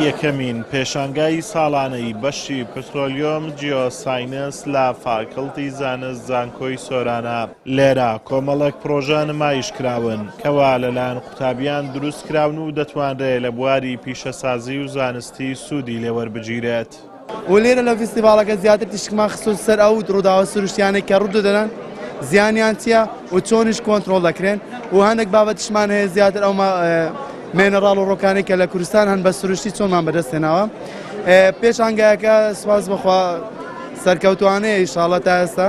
یەکەمین پێشانگای ساڵانەی بەشی Petroleum Geoscience لە فاکڵتی زانست زانکۆی سۆرانە. لێرە کۆمەڵێک پڕۆژە نمایش کراون کەوا لەلایەن قوتابیان دروست کراون و دەتوانرێ لە بواری پیشەسازی و زانستی سوودی لێ وەربگیرێت. و لێرە لە فیستیڤاڵەکە زیاتر تیشکمان خستۆتە سەر ئەو ڕووداوە سروشتیانەی کە ڕوودەدەن زیانیان چییە و چۆنیش کۆنترۆڵ دەکرێن و هەندێک بابەتیشمان هەیە زیاتر ئەو mineral و ڕۆکانەی کە لە کوردستان هەن بە سروشتی چۆنمان بەدەست هێناوە پێشانگایەکە سوپاس بەخوا سەرکەوتوانەیە ئیشاڵە تا ئێستا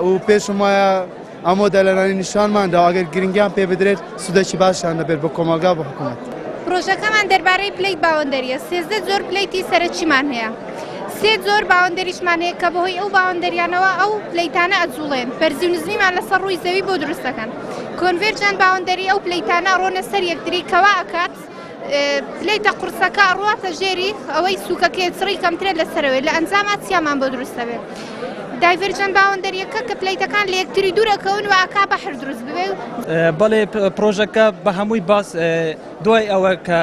و پێشم وایە ئەم مۆدێلانەی نیشانمان داوە ئەگەر گرنگیان پێ بدرێت سوودێکی باشیان دەبێت بۆ کۆمەڵگا بۆ حکوومەت. پرۆژەکەمان دەربارەی plate boundary یە، 13 جۆر plate ی سەرەکیمان هەیە، سێ جۆر boundary شمان هەیە کە بەهۆی ئەو boundary یانەوە ئەو plate انە ئەجوڵێن، بەرزی و نزمیمان لەسەر ڕووی زەوی بۆ دروست دەکەن. convergent boundary ئەو plate انە ئەڕۆنە سەر یەکتری کەوا ئەکات plate ە قورسەکە ئەڕواتە ژێری ئەوەی سوکەکەی چڕی کەمترە لە سەرەوەی لە ئەنجاما چیامان بۆ دروست دەبێت. divergent boundary یەکە کە plate ەکان لە یەکتری دوور ئەکەون و ئەکا بەحر دروست ببێ. بەڵێ پرۆژەکە بە هەمووی باس دوای ئەوە کە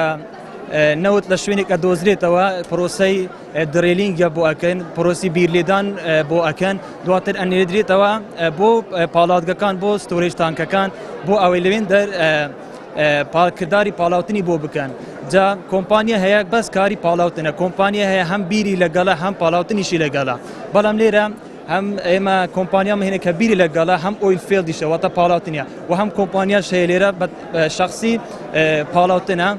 نەوت لە شوێنێک ئەدۆزرێتەوە پرۆسەی drilling ە بۆ ئەکەن پرۆسی بیرلێدان بۆ ئەکەن دواتر ئەنێدرێتەوە بۆ پاڵاوتگەکان بۆ storage tank ەکان بۆ ئەوەی لەوێن دەر کرداری پاڵاوتنی بۆ بکەن جا کۆمپانیا هەیە بەس کاری پاڵاوتنە کۆمپانیا هەیە هەم بیری لەگەڵە هەم پاڵاوتنیشی لەگەڵە بەڵام لێرە هەم ئێمە کۆمپانیام هێنە کە بیری لەگەڵە هەم oil field یشە واتە پاڵاوتنە و هەم کۆمپانیاش هەیە لێرە بە شخصی پاڵاوتنە.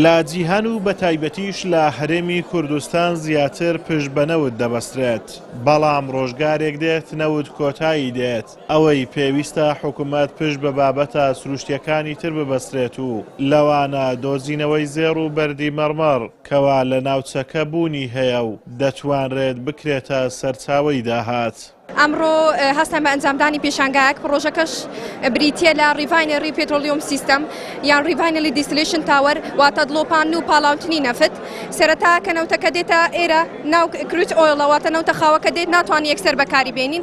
لە جیهان و بەتایبەتیش لە هەرێمی کوردستان زیاتر پشت بە نەوت دەبەسترێت، بەڵام ڕۆژگارێک دێت نەوت کۆتایی دێت، ئەوەی پێویستە حکومەت پشت بە بابەتە سروشتیەکانی تر ببەسترێت و لەوانە دۆزینەوەی زێڕ و بەردی مەڕمەڕ کەوا لە ناوچەکە بوونی هەیە و دەتوانرێت بکرێتە سەرچاوەی داهات. ئەمڕۆ هەستان بە ئەنجامدانی پێشانگایەک، پڕۆژەکەش بریتییە لە refinery petroleum system یان refinery distillation tower، واتە دڵۆپاندن و پاڵاوتنی نەفت. سەرەتا کە نەوتەکە دێتە ئێرە ناو crude oil ە، واتە نەوتە خاوەکە دێت ناتوانین یەکسەر بەکاری بێنین،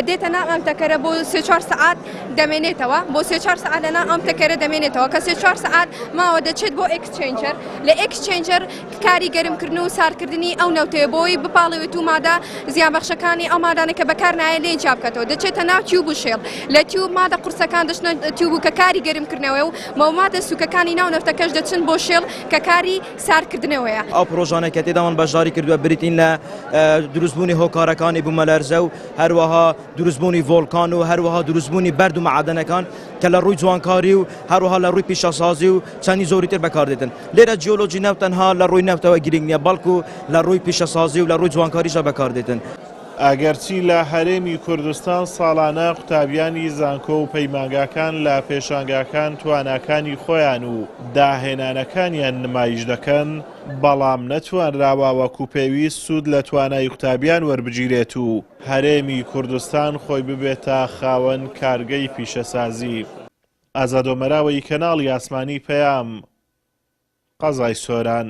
دێتە ناو ئەم تەکەرە بۆ سێ چوار سەعات دەمێنێتەوە، بۆ سێ چوار سەعات لە ناو ئەم تەکەرە دەمێنێتەوە، کە سێ چوار سەعات ماوە دەچێت بۆ exchanger، لە exchanger کاری گەرمکردن و ساردکردنی ئەو نەوتەیە بۆی بپاڵێوێت و مادە زیانبەخشەکانی ئەو مادانە کە بەکار نایە لێی جیا بکاتەوە، دەچێتە ناو tube و shell، لە tube مادە قورسەکان دەچنە tube و کە کاری گەرمکردنەوەیە و مادە سوکەکانی ناو نەوتەکەش دەچن بۆ shell کە کاری ساردکردنەوەیە. ئەو پڕۆژانەی کە تێدا من بەشداری کردووە بریتین لە دروستبوونی هۆکارەکانی بوومەلەرزە و هەروەها دروستبوونی ڤۆڵکان و هەروەها دروستبوونی بەرد و مەعادەنەکان کە لە ڕووی جوانکاری و هەروەها لە ڕووی پیشەسازی و چەندی زۆری تر بەکاردێتن. لێرە جیۆلۆجی نەوت تەنها لە ڕووی نەوتەوە گرنگ نییە بەڵکو لە ڕووی پیشەسازی و لە ڕووی جوانکاریشدا بەکاردێتن. ئەگەرچی لە هەرێمی کوردستان ساڵانە قوتابیانی زانکۆ و پەیمانگاکان لە پێشانگاکان تواناکانی خۆیان و داهێنانەکانیان نمایش دەکەن، بەڵام نەتوانراوە وەکو پێویست سوود لە توانای قوتابیان وەربگیرێت و هەرێمی کوردستان خۆی ببێتە خاوەن کارگەی پیشەسازی. ئازاد ئۆمەراوەیی کەناڵی ئاسمانی پەیام، قەزای سۆران.